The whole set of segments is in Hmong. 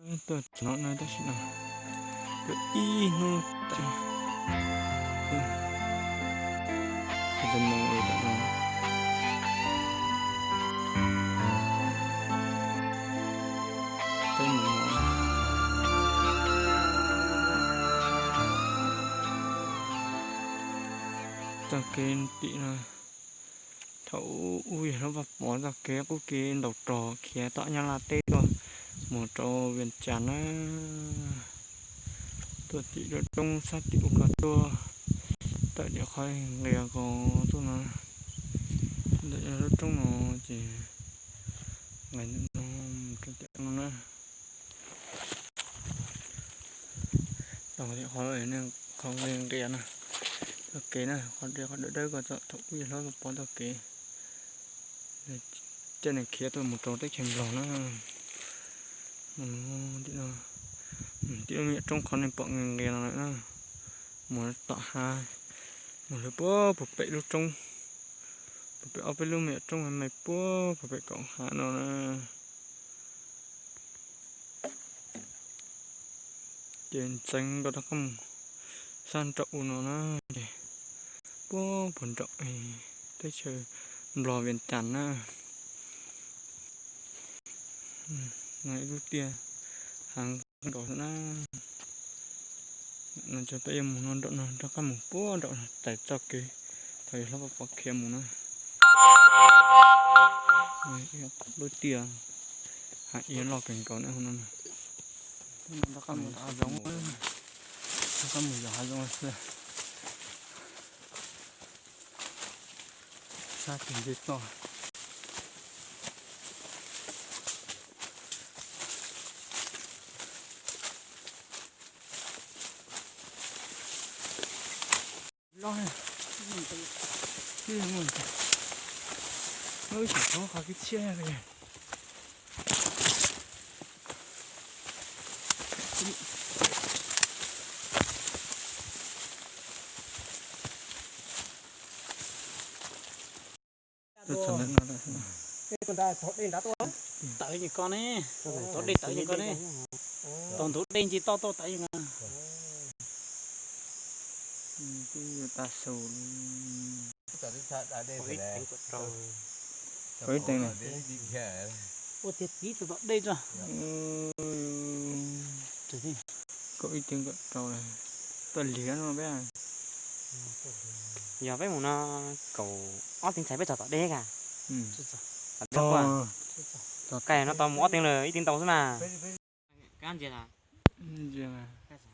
Tuaj txog no tab sis no tuaj ib hnub tam no, tam no, peb mus no. Txoj kev tim no, thaum ub yog lub Vaj Pov txoj kev qub kev ntaus rog khiav tom Nyab Laj teb tuaj mus rau Vias Cas na. Tuaj tim lub roob sab tim ub ko tuaj, tawm tim qhov nqis ko tuaj no, ntawm lub roob no ces nqis ntawm no mus rau tim no na. Tau qhov nqis nqis na, txoj kev na, qhov dawb dawb ko thaum ub yog lub Vaj Pov txoj kev, coj nws khiav tuaj mus rau teb chaws Nplog na. Tim no, tim lub me nyuam roob qhov nej pom nqis nqis no lawm na, mus tom hav, mus lawv puag puag pem lub roob, puag pem ob peb lub me nyuam roob me puag puag pem koom hav no na. Ces ntxeev nkaus rov qab mus sab nraum u no na, ces puag puag nraum teb chaws Nplog Vias Cas na. Ib lub tiaj hav nkaus xwb na. No ces peb yuav mus no nraum no rov qab mus puag nraum no txais txoj kev thaum yog lub Vaj Pov khiav mus na. Lub tiaj hav iav loj kawg nkaus na. Rov qab mus hav zoov, rov qab mus yos hav zoov xwb. Sab tes nce toj. Loj, loj ib tsoom qhov kwv txhiaj li. Tawv nyuag ko ne, tau dej tawv nyuag ko ne, tau ntug dej nce toj tuaj tawv nyuag ko. Kaum ib teev, ua tiag tiv txog tom dej tso. Kaum ib teev kaum rau, tuaj lig no peb. Yog peb mus no kaum ob teev txhais peb txog tom dej ka. Kaij no tau mus ob teev lawm ib teev ntau xwb mas. Kab ntsia, kab ntsia, kab ntsia.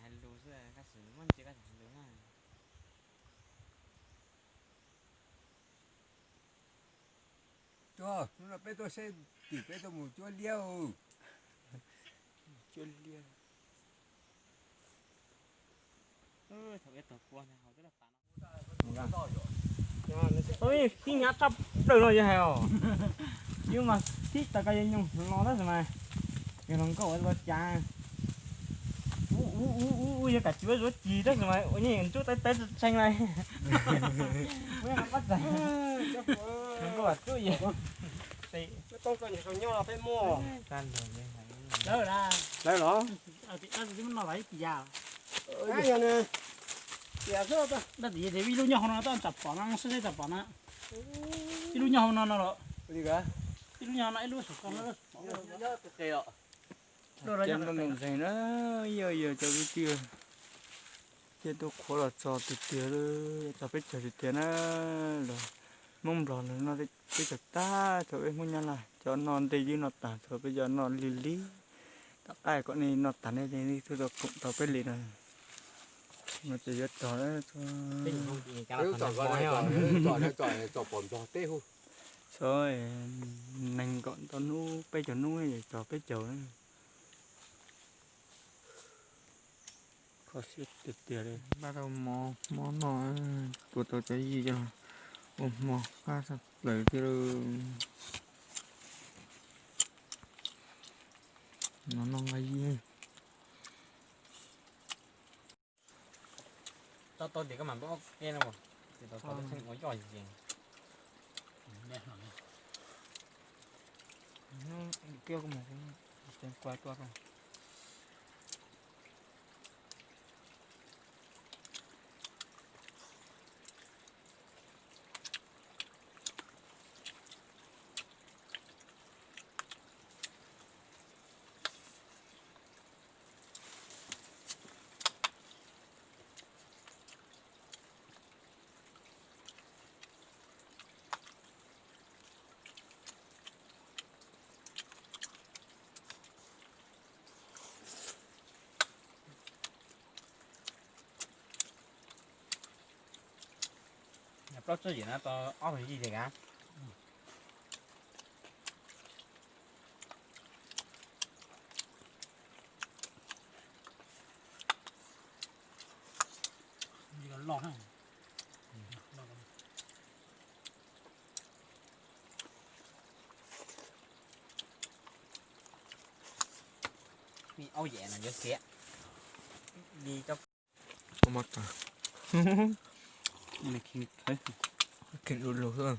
Tuaj, hnub no peb tuaj saib tim peb tuaj mus cuab liab. Cuab liab. Tib nyab tshaj plaws no yog hais os. Yus mas tib tas ko yog nyoog los tab sis mas yog hluas nkauj ua cas ub ub ub ub yog kam tsuav zuav cig tab sis mas ua nyeej ntsuab teb teb tshee lais. Hluas nkauj tsuab yog. Lawv los? Ib lub nyob hauv no, tab tom pom no, sib sib tom pom na. Ib lub nyob hauv no no los. Ib lub nyob hauv no, ib lub saum ko no. Cov nplooj ntseeg na, yog yog cov kwv tij, thiaj tuaj qhuav los txog tiag tiag, txog peb caug tiag tiag na. Los Hmoob Nplog los noj peb caug tag, txog peb Hmoob Nyab Laj cov noj ntej ywb noj tag, txog peb cov noj lig lig. Tom qab kom nej noj tag nej thiaj tau koom tau peb li no. No ces yuav txog, txog nees nkaum ntau hnub, peb caug hnub, txog peb caug na. Kho siab tiag tiag li. Npaj tau mov hmo noj, tua tau cov yij coj los ua hmo qab tshaj plaws thiab. Mov noj nqaij yij. Tau tau tias koj mam npaj ob ke no, ces tau tau ua yoj ces. Kiag koj mus, kuv kua tuaj rau. Plaub tsob yim no tau ob tug yij tiag kav. Aub yam no yuav xiav li cov. Kheev du lug xwb.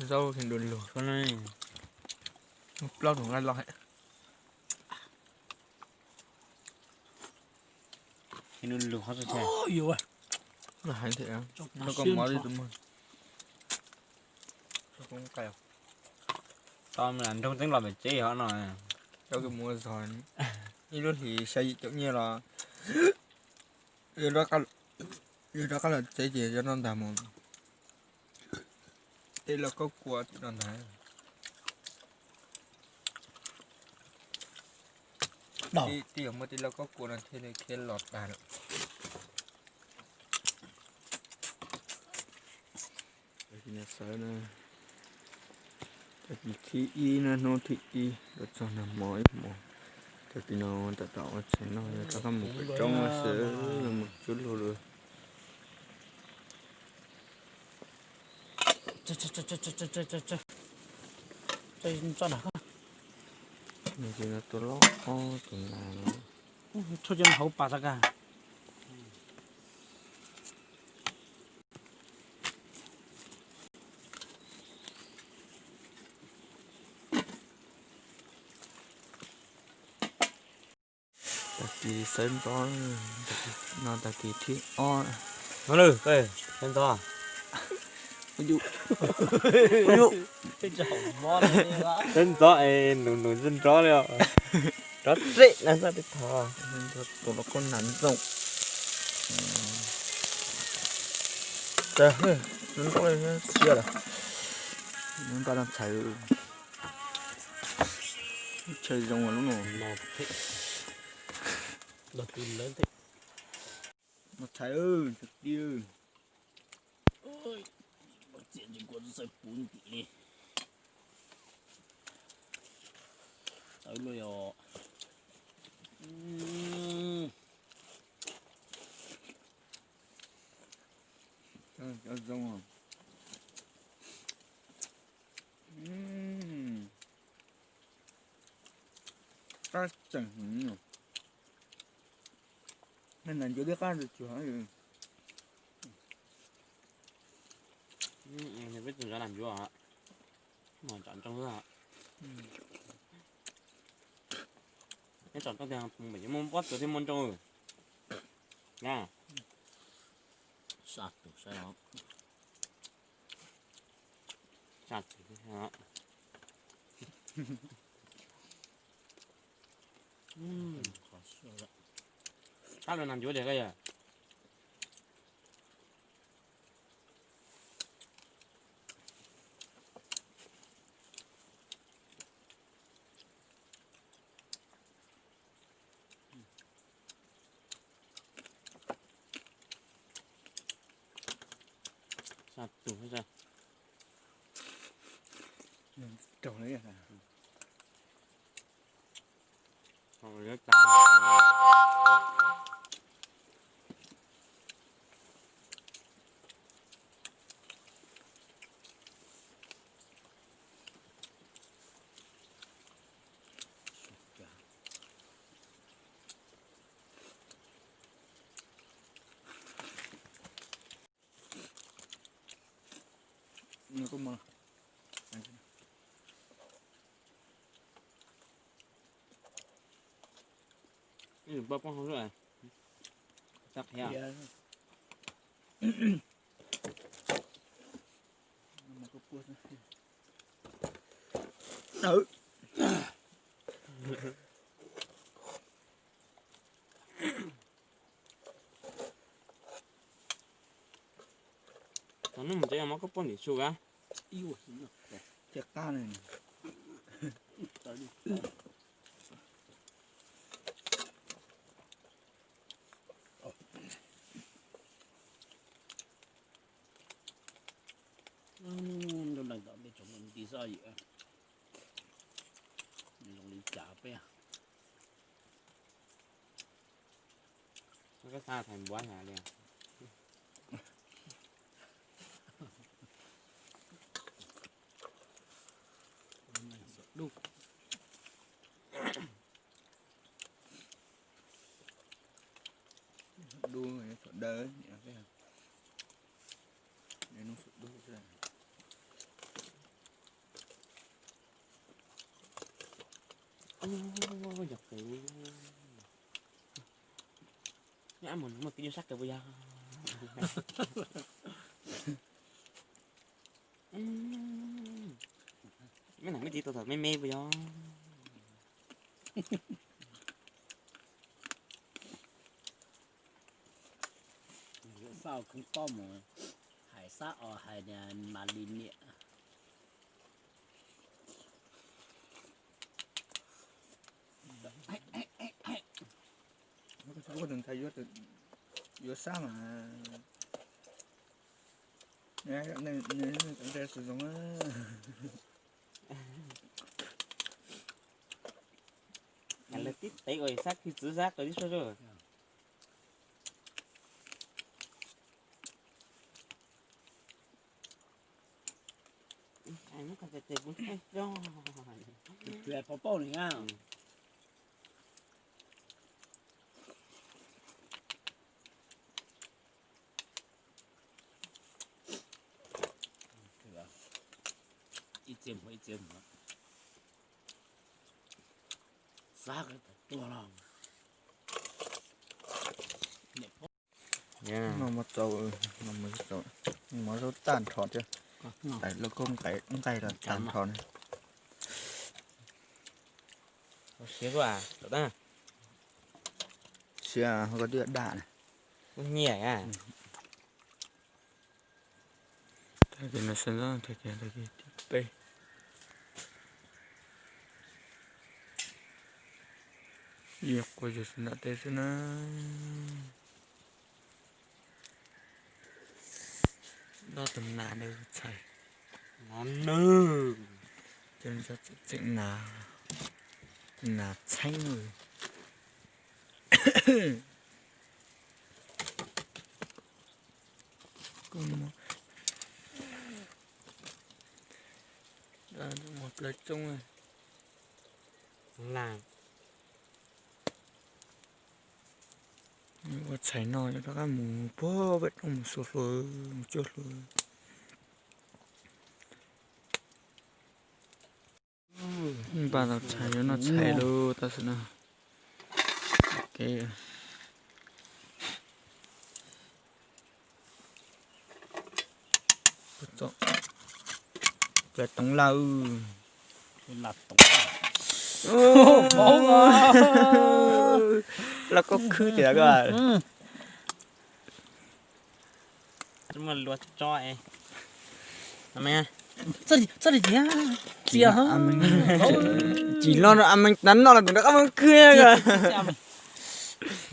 Zaub kheev du lug xwb ne. Plaub tus nqaij loj heev. Kheev du lug qhov txhia. Heev thiab. Rau koj mov li tus muag. Tau nroog teeb los pem tsev hov no. Cov kws mus zog ib lub hlis xya yim caum nyiaj los yuav rov qab los tsev ces yuav noj ntag mus. Tej lauj kaub kua tim no ntag. Twb yog muaj tej lauj kaub kua no thiaj li khiav los tag lawm. Sawv na, tag kis thib ib na, hnub thib ib los txog nag hmo ib hmos. Tag kis no tab tom ua tshais noj, rov qab mus pem roob xwb, mus cuab luag lawm. Nws ces no tua loj ob tus nas no. Thaub cov hauv pas tag kag. Tag kis sawv ntxov no, tag kis thib ob. Sawv ntxov, sawv ntxov es nus nus nrov nrov li os. Rov rem na, txhob teb thov. Tus los koj nas ntxooj. Tag, nrov li xiab lawm. Npaj no txhais. Chaw zoo lub no. Los txhais tij. Txias tsis kua txawj puv ntim li. Tawv luaj yom. Cov zoo. Qab tseem heev. Nas ncuav twb qab tsuag. Peb tus ntxov nas ncuav, mas tsam nroo xwb. Neb tsam nroo tiag, pum pem yuav muaj pob tsuas thiaj muaj nroo. Na. Sab tus saib os. Sab tus. Sab los nas ncuav tiag koj yawg. Sab tus. Raug li. Pab poob hauv lub, txaj qhiav. Tau hnub mus tsev mov koj poj niam su a. Thiaj qab ne. Koj xav thaiv npuav li. Dub, dub, dub. Yog kawg. Nyob mus no muaj kev nyuaj sab kawg puas yog? Me nam me txiv tau thaum me me puas yog? Xauj koob pob mus hais xab os hais mas li niam. Yuav sab mas, neeg txawv ntse xwm zoo. Hais lawv tib tev ua sab khwv txwv sab qw tib suab. Pov pauj ni na. Ib txiag muag ib txiag muag. Xab tuag los. No mov txaus, no mov txaus, mov zaub tag nrho thiab. Lawv koj nqaij los tag nrho ne. Siav koj twb daj na. Tag kis no xwb ntag, tag kis, tag kis tib peb. Yeej quas yug xwb nram teb xwb na. Noj tus nas ntawd txhais. Cov tseem nas, nas txheeb. Mus plaws txoob. Ua txhais no yog rov qab mus puag pem roob mus xua hlua, mus cuab hlua. Npaj tau txhais yuav noj txhais lawm tam sim no. Cov toov lawm. Los koj khwb tias koj. Tsis los no a mees tas noj los tus rov qab mus khwb.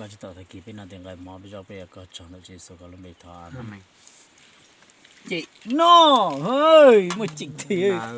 Tsis tau tag kis peb noj tes nqaij mov peb zoj peb yuav koj tsaug ntawm Tswv Yexus koj lub npe thov. Ces no, muaj ceem thiab.